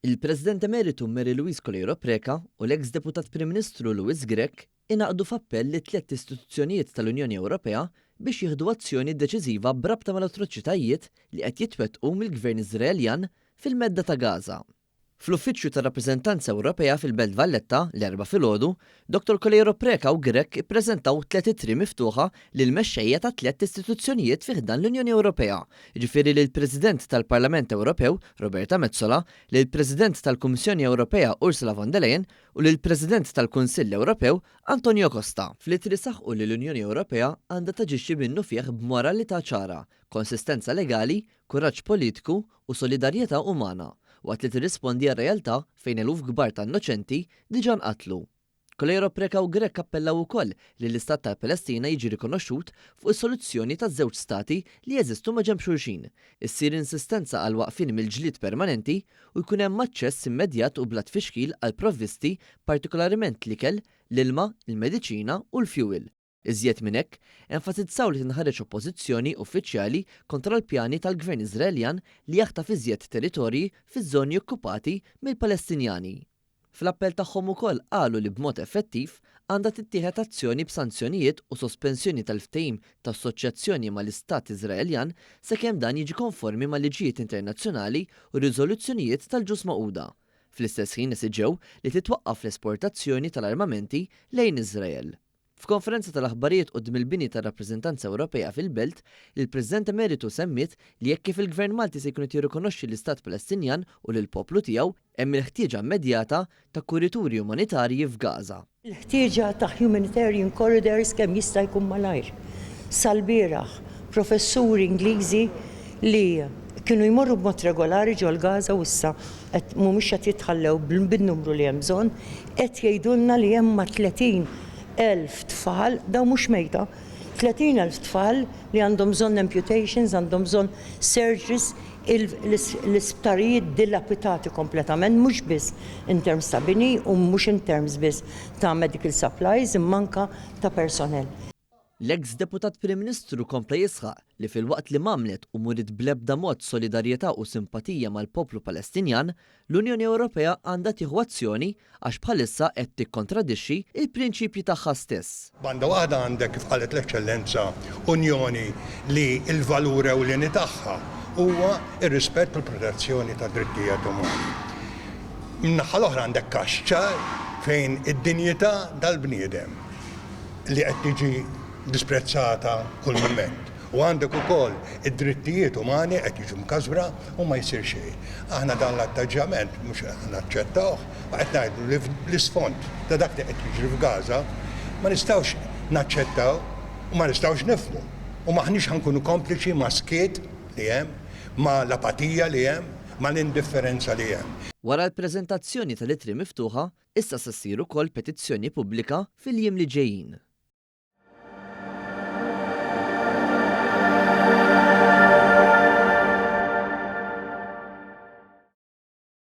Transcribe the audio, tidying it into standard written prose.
Il-President Emeritu Mary Louise Coleiro Preca u l-eks Deputat Prim Ministru Louis Grech ingħaqdu f'appell lit-tlett istituzzjonijiet tal-Unjoni Ewropea biex jieħdu azzjoni deċiżiva b'rabta mal-atroċitajiet li qed jitwettqu mill-Gvern Iżraeljan fil-Medda ta' Gaza. Fl-Uffiċċju tar-Rappreżentanza Ewropea fil-Belt Valletta, l-Erbgħa filgħodu, Dottor Coleiro Preca u Grech ippreżentaw tlett ittri miftuħa lill-mexxejja ta' tlett istituzzjonijiet fi ħdan l-Unjoni Ewropea, jiġifieri lill-President tal-Parlament Ewropew, Roberta Metsola, lill-President tal-Kummissjoni Ewropea Ursula von der Leyen u lill-President tal-Kunsill Ewropew Antonio Costa. Fl-ittri saħqu li l-Unjoni Ewropea għandha taġixxi minnufih b'moralità ċara, konsistenza legali, kuraġġ politiku u solidarjetà umana, waqt li tirrispondi għar-realtà fejn eluf kbar ta' innoċenti diġà nqatlu. Coleiro Preca u Grech appellaw ukoll li l-Istat tal-Palestina jiġi rikonoxxut fuq is-soluzzjoni ta' żewġ stati li jeżistu maġenb xulxin, issir insistenza għal waqfien mill-ġlied permanenti u jkun hemm aċċess immedjat u bla tfixkil għall-provvisti partikolariment l-ikel, l-ilma, il-mediċina u l-fjuwil. Iżjed minn hekk, enfasizzaw li tinħareġ oppożizzjoni uffiċjali kontra l-pjani tal-Gvern Iżraeljan li jaħtaf iżjed territorji fiż-żoni okkupati mill-Palestinjani. Fl-appell tagħhom ukoll qalu li b'mod effettiv għandha tittieħed azzjoni b'sanzjonijiet u sospensjoni tal-ftehim ta' assoċjazzjoni mal-Istat Iżraeljan sakemm dan jiġi konformi mal-liġijiet internazzjonali u r-riżoluzzjonijiet tal-Ġnus Magħquda. Fl-istess ħin esiġew li titwaqqaf l-esportazzjoni tal-armamenti lejn Iżrael. F'konferenza tal-aħbarijiet quddiem il-bini tar-Rappreżentanza Ewropea fil-Belt, il-President Emeritu semmiet li hekk kif il-Gvern Malti se jkun qed jirrikonoxxi l-Istat Palestinjan u lill-poplu tiegħu, hemm il-ħtieġa immedjata ta' kurituri umanitarji f'Gaza. Il-ħtieġa ta' humanitarian corridors kemm jista' jkun malajr. Sal-bieraħ, professuri Ingliżi li kienu jmorru b'mod regolari ġol-Gaza u issa qed mhumiex qed jitħallew bin-numru li hemm bżonn, qed jgħidulna li hemm ma' 30,000 tfal, dawn mhux mejta, 30,000 tfal li għandhom bżonn amputations, għandhom bżonn surgeries, l-isptarijiet dilapidati kompletament, mhux biss in terms ta' bini u mhux in terms biss ta' medical supplies imma anke ta' personnel. L-eks Deputat Prim Ministru kompla jisħaq li filwaqt li m'għamlet u m'uriet bl-ebda mod solidarjetà u simpatija mal-poplu Palestinjan, l-Unjoni Ewropea għandha tieħu azzjoni għax bħalissa qed tikkontradixxi l-prinċipji tagħha stess. Banda waħda għandek, kif qalet l-Eċċellenza, Unjoni li l-valur ewlieni tagħha huwa r-rispett u l-protezzjoni tad-drittijiet umani. Min-naħa l-oħra għandek każ ċar fejn id-dinjità tal-bniedem, li qed tiġi disprezzata kull mument. U għandek ukoll id-drittijiet umani qed jiġu mkasbra u ma jsir xejn. Aħna dan l-atteġġjament mhux qed naċċettawh u qed ngħidu li fl-isfond ta' dak li qed jiġri f'Gaza ma nistgħux naċċettaw u ma nistgħux nifhmu u m'aħniex ħa nkunu kompliċi mas-skiet li hemm, ma' l-apatija li hemm, ma' l-indifferenza li hemm. Wara l-preżentazzjoni tal-ittri miftuħa, Issa se ssir ukoll petizzjoni pubblika fil-jiem li ġejjin.